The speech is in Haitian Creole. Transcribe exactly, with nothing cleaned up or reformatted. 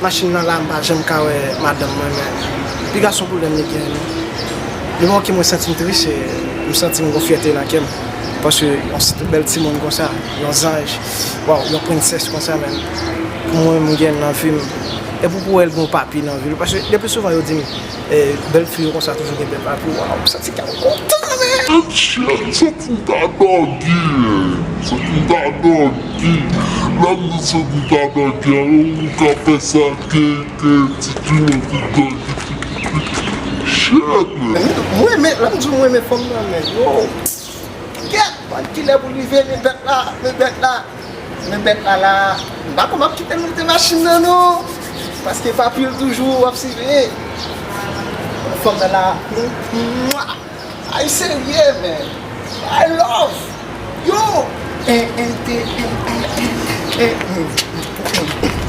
Machin nan la, m pa janm ka wè madanm mwen, men piga se yon pwoblèm li gen, non. Li manke mwen santi m tris, e m santi m gon fyète nan kè m. Paske yon si bèl timoun konsa, yon zanj, waw, yon prensès konsa, men pou mwen, m gen nan vi m. E pou, pou wè l gon papi nan vi l. Paske le pli souvan, yo di m, e, bèl fi yo konsa toujou gen bèl papi. Waw, m santi kè m kontan, men. Shit, m santi m ta dògi, m santi m ta dògi. Lè m di santi m ta dògi, ou ka fè sa ke, ke ti piman, ti dògi, ti pipi. Shit, man. Mwen, mwen, lè m di w mwen renmen fanm nan, men yo. Kèt, pa kilè pou l rive, men bèt la, men bèt la. Men bèt la la, m pa konn m ap kite l moute machin nan non. Paske papi l toujou ap siveye. Fanm nan la, mwa. Ay serye, men. Ay love. Yo. En, en, te, en, en, en, en, en.